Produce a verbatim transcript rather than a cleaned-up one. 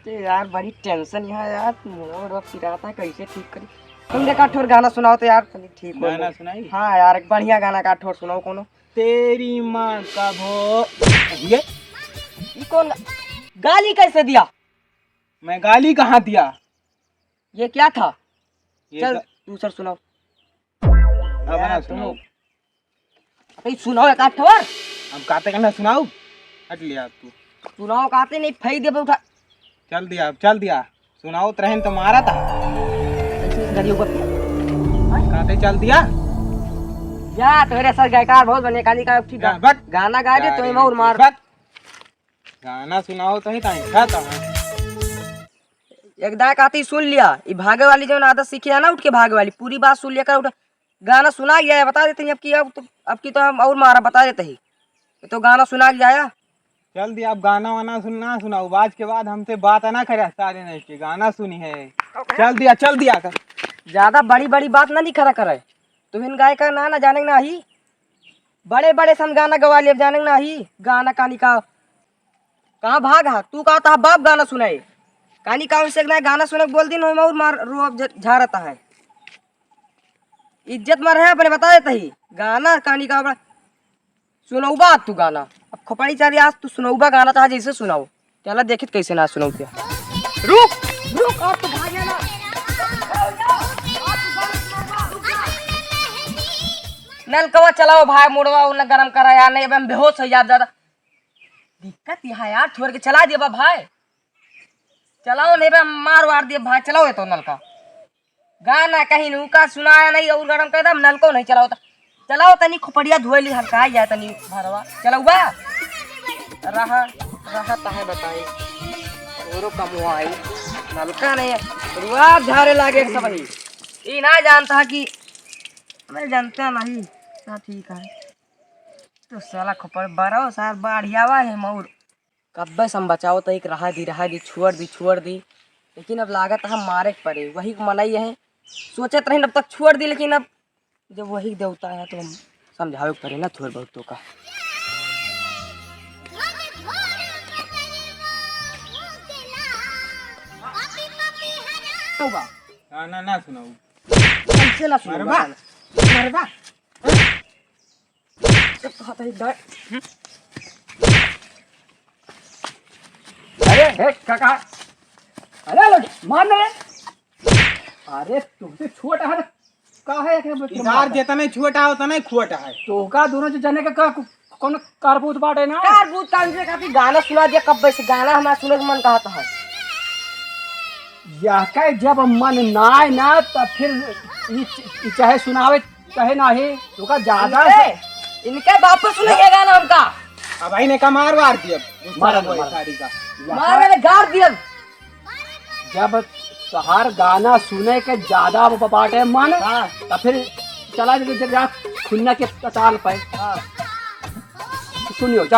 ते यार, बड़ी tension यहाँ यार, मुड़वा उड़वा पिरात है, कैसे ठीक करी? तुम देखा, ठोर गाना सुनाओ तो यार, तनी ठीक हो गाना जाए। सुनाई? हाँ यार, एक बढ़िया गाना का ठोर सुनाओ कोनो। तेरी माँ का भो-, ये? ये कौन गा-, गाली कैसे दिया? मैं गाली कहाँ दिया? ये क्या था? ये चल, गा- दूसर सुनाओ। अब ना यार, सुनाओ। तुम अबे सुनाओ एक आध ठोर। अब काते कहना सुनाओ। हट लिया तू। सुनाओ काते नहीं, फेंक दे उठा। चल दिया, अब चल दिया। सुनाओ, तरेन तो मारा था। ऐसे इस गलियों को। काते चल दिया। जा, तेरे सर गायकार बहुत बने, काली का ठीक जा, बट। गाना गा दे, जा तो रे, मैं और मार। बट। गाना सुनाओ तो ही टाइम था, तो हाँ। एक दाय कहती सुन लिया, ई भागे वाली जौन आदत सीखी है ना, उठ के भागे वाली, पूरी बात सुन लिया कर, उठ। गाना सुना गया है, बता देते हैं, अब की, अब तो, अब की तो हम और मारा, बता देते ही। ये तो गाना सुना गया है। चल दिया, अब गाना वाना सुन, ना सुनाओ, आज के बाद हमसे बात ना करे, सारे नहीं के गाना सुनी है। चल दिया, चल दिया कर। ज्यादा बड़ी बड़ी बात ना नहीं खड़ा करे। तुम इन गाय का ना, ना जाने ना ही। बड़े बड़े से हम गाना गवा लिए, जाने ना ही। गाना कानी का, कहाँ भाग हा? तू कहा था बाप गाना सुनाए। कानी का उनसे ना गाना सुने के बोल दिन, हम और मार रो अब ज-, झारता है। इज्जत मर है अपने, बता देता ही। गाना कानी का बड़ा सुनौबा तू गाना। अब खोपड़ी चारी आज तू सुनौबा गाना चाहे जैसे सुनाओ। चला देखित कैसे ना सुनौते। रुक, रुक, अब तू भागे ना। नलकवा चलाओ भाई, मुड़वा उन्हें गरम करा यार, नहीं अब हम बेहोश हो जाब ज्यादा। दिक्कत यहाँ यार, छोड़ के चला दिया बा भाई। चलाओ नहीं बे, मार वार दिया भाई, चलाओ ये तो नलका। गाना कहीं नू का सुनाया नहीं और गरम कर दम, नलको नहीं चलाओ तो। चलाओ तनी खोपड़िया धोए ली हल्का, आ जाए तनी भरवा। चलाओ बा। रहा, रहा तहे बताई। औरो कमवाई। नलका नहीं है। रुआ झारे लागे सब ही। ई ना जानता कि, मैं जानता नहीं। हाँ, ठीक है। तो साला खोपड़ बड़ो सार बाढ़ियावा है मौर। कब्बे से हम बचाओ तो एक रहा दी, रहा दी, छोड़ दी, छोड़ दी। लेकिन अब लागत हम मारे के पड़े, वही के मनई है। सोचत रही अब तक छोड़ दी, लेकिन अब जब वही देवता है तो हम समझावे के पड़े ना थोड़ बहुत तो का। होगा। ना, ना, ना सुनाऊ। कैसे ना सुनाऊ? मरबा। मरबा। जब तो आता है डर। अरे, हे, काका। अरे, लगे, मार ना रे। अरे, तुमसे छोटा है, का है, क्या बोलते इधर हो? जितना छोटा है, उतना ही खोटा है। तो का दोनों जो जने का, का, कौन कारबूत बाटे ना? कारबूत का उनसे काफी गाना सुना दिया, कब से गाना हमारा सुने के मन कहता है। यह कहे जब मन ना आए ना, तब फिर ई, ई चाहे सुनावे चाहे नाही, ओका ज्यादा इनके, इनके बाप पर सुने के गाना हमका। अब भाई ने का मार वार दिया, मार, मार। सारी का। मार ने गार दिया। जब तोहार गाना सुने के ज्यादा ब-, बाटे मन, हाँ। तो फिर चला जा, जा, जा खुन्ना के ताल पे। हाँ। सुनियो, जा।